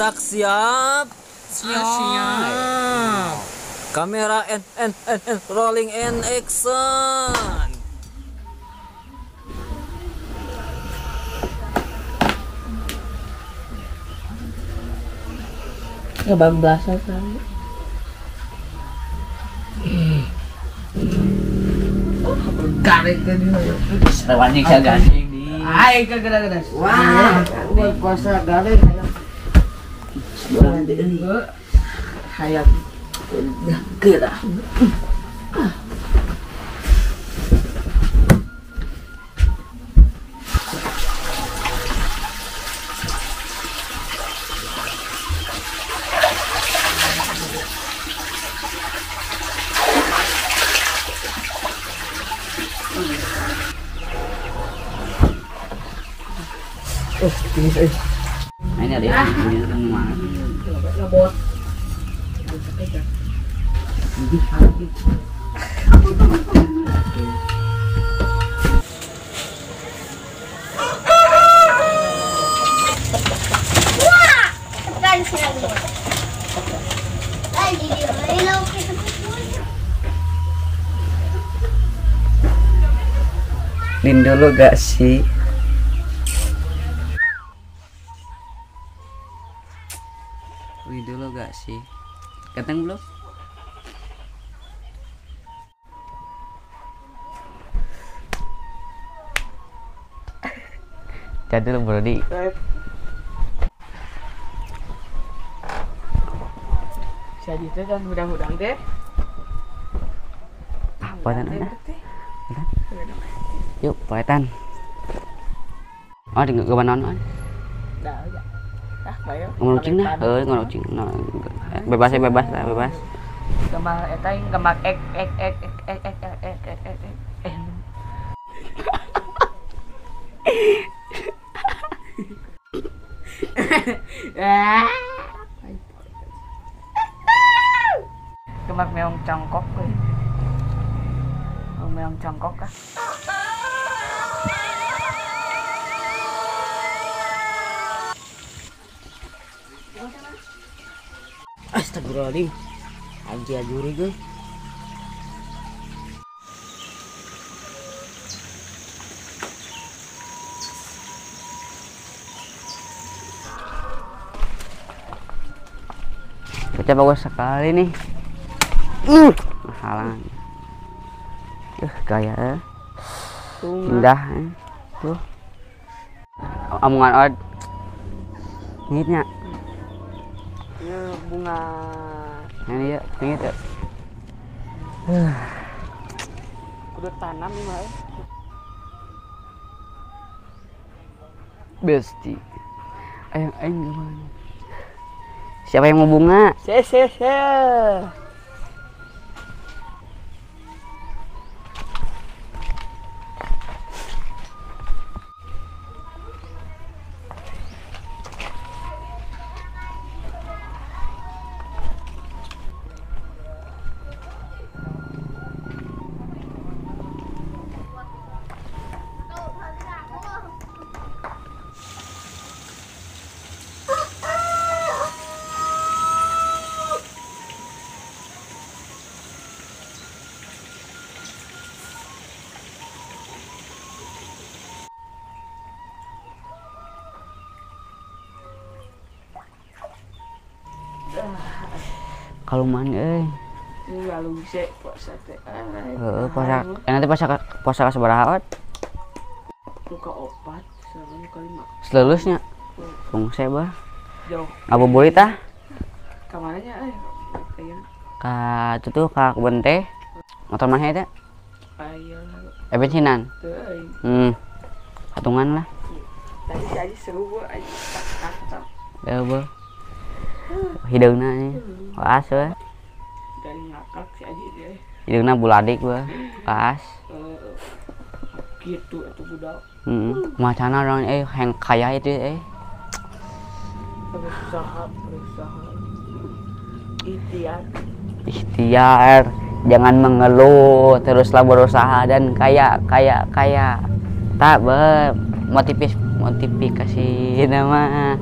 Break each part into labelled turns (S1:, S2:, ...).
S1: Barudak siap? Siap. Kamera and rolling and action.
S2: Ngebablasan kali. Garing ka din.
S3: Sawanjing sa garing di.
S2: Ay, kagada-gada.
S4: Wah, puasa garing.
S2: Hayang geura.
S3: Ini ada yang mana?
S2: Ngebot.
S5: Wah, tekan sekali.
S3: Lin dulu gak sih? Wih dulu gak sih? Kateng belum? Jadul Brody.
S2: Jadi itu kan hudang-hudang deh.
S3: Apa dan ana? Yuk, poetan. Oh, di kebanon on.
S2: Dah, ya. Dah, bayo.
S3: Ngomong cing nah, heuh ngomong cing. Bebas ya, bebas lah, bebas.
S2: Gambar eta gambar ek ek ek ek ek ek ek ek ek. Gambar meong congkok we. Meong congkok ah.
S4: Astagfirullahaladzim. Anjir ajuri gue.
S3: Cuaca bagus sekali nih. Halangan. Gaya indah tuh. Omongan od. Ngitnya.
S2: Bunga.
S3: Ini ya, ini tuh.
S2: Udah tanam nih, Mbak.
S3: Besti. Ayang aing gimana? Siapa yang mau bunga?
S2: Se.
S3: Kalau man euy.
S2: Lalu bisa puasa teh.
S3: Heeh, puasa. Nanti puasa ka sabaraha ot?
S2: Muka 4, sama muka 5.
S3: Selelusnya. Fungse bah.
S2: Jauh.
S3: Ngabuburit tah?
S2: Ka mana nya euy?
S3: Ka itu tuh ka kebun teh. Motor mana eta?
S2: Aya lah.
S3: Bensinan?
S2: Teu euy.
S3: Patungan lah.
S2: Tadi aja seru gua aja tak.
S3: Deui bah. Hideungna nya. Kaas we.
S2: Dari ngakak si Aji deh.
S3: Hideungna buladik we. Kaas.
S2: Gitu atuh budak.
S3: Heeh. Macana orang hang kaya itu
S2: Berusaha. Ikhtiar.
S3: Ikhtiar, jangan mengeluh, teruslah berusaha dan kaya. Tak be motivasi nama.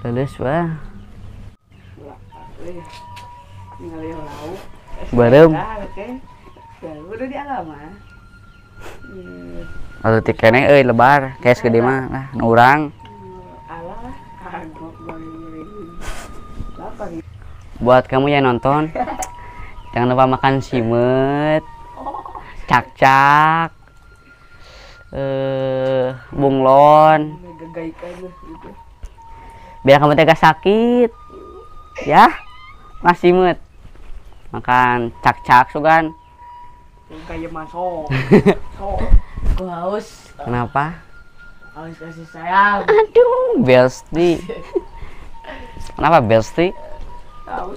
S3: Lulus wah. Bareng.
S2: Udah di alam ah.
S3: Lalu tikene euy lebar, kayak segede mah lah nu urang.
S2: Alah, kagok goreng-goreng.
S3: Buat kamu yang nonton, jangan lupa makan simet, cak-cak, bunglon. Biar kamu tidak sakit, ya, mas simet, makan cak-cak sugan.
S2: Kayak masuk. Aku haus.
S3: Kenapa?
S2: Haus kasih sayang.
S3: Aduh, bestie. Kenapa bestie?
S2: Haus.